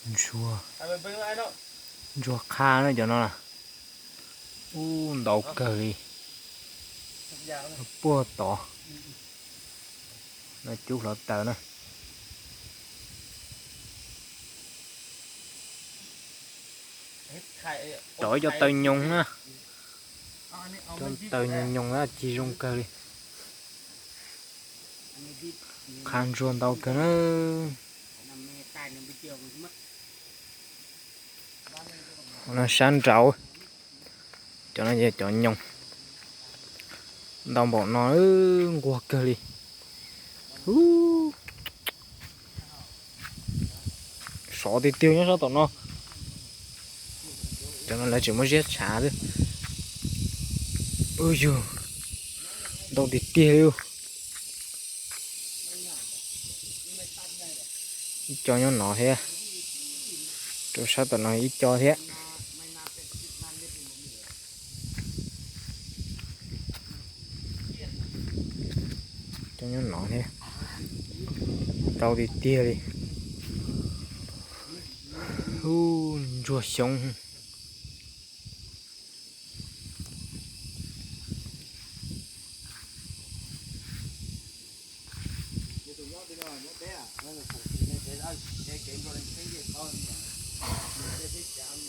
Ntsuag, ntsuag qha na cov no na. Ub, ntau kawg li. Puag tod no cub hluav taws na. Rov ib co taw nyoos na. Cov taw nyoos nyoos na cig zoo kawg li. Qha ntsuag ntau kawg na. No sab nraud, cov no yog cov nyoos. Ntau npaum no, nquag kawg li. Sov tiag tiag nyob sab tom no. Cov no lawv tseem muab ziab tshav xwb. Ub yug, ntau tiag tiag li. Ib co nyob no thiab. Rau sab tom no ib co thiab. Co nyob no thiab. Ntau tiag tiag li. Ub, ntsuag xyoob.